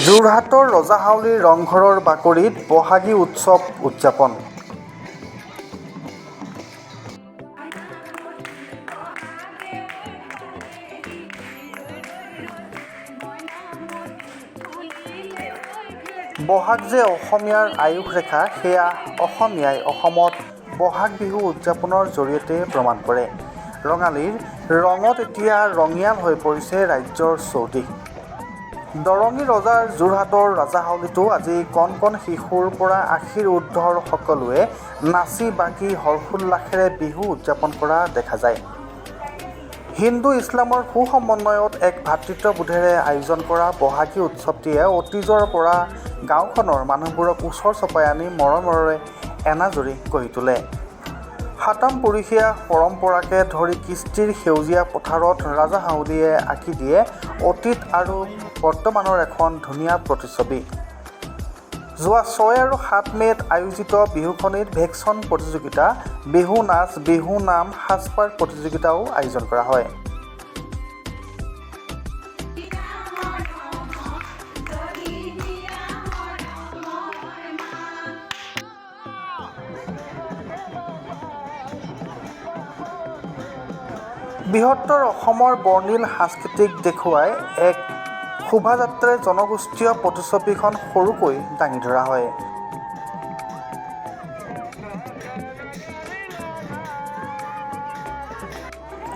যোৰহাটৰ ৰজাহাউলিৰ ৰংঘৰৰ বাকৰিত বহাগী উৎসৱ উদযাপন। বহাগ যে অসমীয়াৰ আয়ুস ৰেখা, সেয়া অসমীয়াই অসমত বহাগ বিহু উদযাপনৰ জৰিয়তে প্ৰমাণ কৰে। ৰঙালীৰ ৰঙত এতিয়া ৰঙিয়াল হৈ পৰিছে ৰাজ্যৰ চৌদিশ। দৰঙী ৰজাৰ যোৰহাটৰ ৰাজাহাউলিতো আজি কণ কণ শিশুৰ পৰা আশীৰ ঊৰ্ধৰ সকলোৱে নাচি বাগি হৰ্ষোল্লাসেৰে বিহু উদযাপন কৰা দেখা যায়। হিন্দু ইছলামৰ সুসমন্বয়ত এক ভাতৃত্ববোধেৰে আয়োজন কৰা বহাগী উৎসৱটিয়ে অতীজৰ পৰা গাঁওখনৰ মানুহবোৰক ওচৰ চপাই আনি মৰমেৰে এনাজৰী গঢ়ি তোলে। সাতামপুৰুষীয়া পৰম্পৰাকে ধৰি কৃষ্টিৰ সেউজীয়া পথাৰত ৰাজাহাউলিয়ে আঁকি দিয়ে অতীত আৰু বৰ্তমানৰ এখন ধুনীয়া প্ৰতিচ্ছবি। যোৱা 6 আৰু 7 মে'ত আয়োজিত বিহুখনিত ভেকচন প্ৰতিযোগিতা, বিহু নাচ, বিহু নাম, সাজপাৰ প্ৰতিযোগিতাও আয়োজন কৰা হয়। বৃহত্তৰ অসমৰ বৰ্ণিল সাংস্কৃতিক দেখুৱাই এক শোভাযাত্ৰাৰে জনগোষ্ঠীয় প্ৰতিচ্ছবিখন সৰুকৈ দাঙি ধৰা হয়।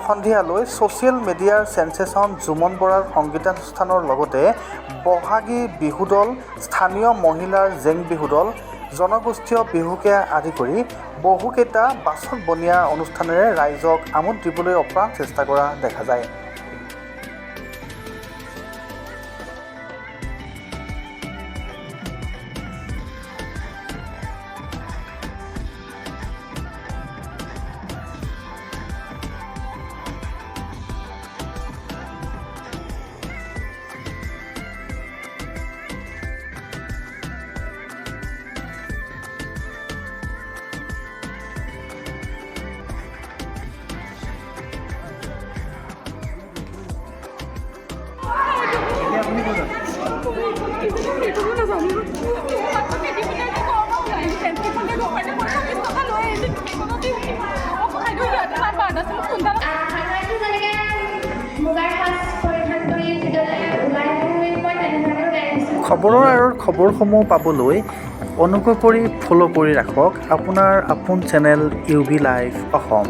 সন্ধিয়ালৈ ছ'চিয়েল মিডিয়াৰ চেনচেচন জুমন বৰাৰ সংগীতানুষ্ঠানৰ লগতে বহাগী বিহু দল, স্থানীয় মহিলাৰ জেং বিহু দল, জনগোষ্ঠীয় বিহুকে আদি কৰি বহুকেইটা বাছকবনীয়া অনুষ্ঠানেৰে ৰাইজক আমোদ দিবলৈ অপ্ৰাণ চেষ্টা কৰা দেখা যায়। সাধাৰণতে যেনেকৈ মুগাৰ সাজ পৰিধান কৰি যিদৰে ওলাই আহোঁ, মই তেনেধৰণে ওলাই আহিছোঁ। খবৰৰ আঁৰৰ খবৰসমূহ পাবলৈ অনুগ্ৰহ কৰি ফ'ল' কৰি ৰাখক আপোনাৰ আপোন channel U B live Assam.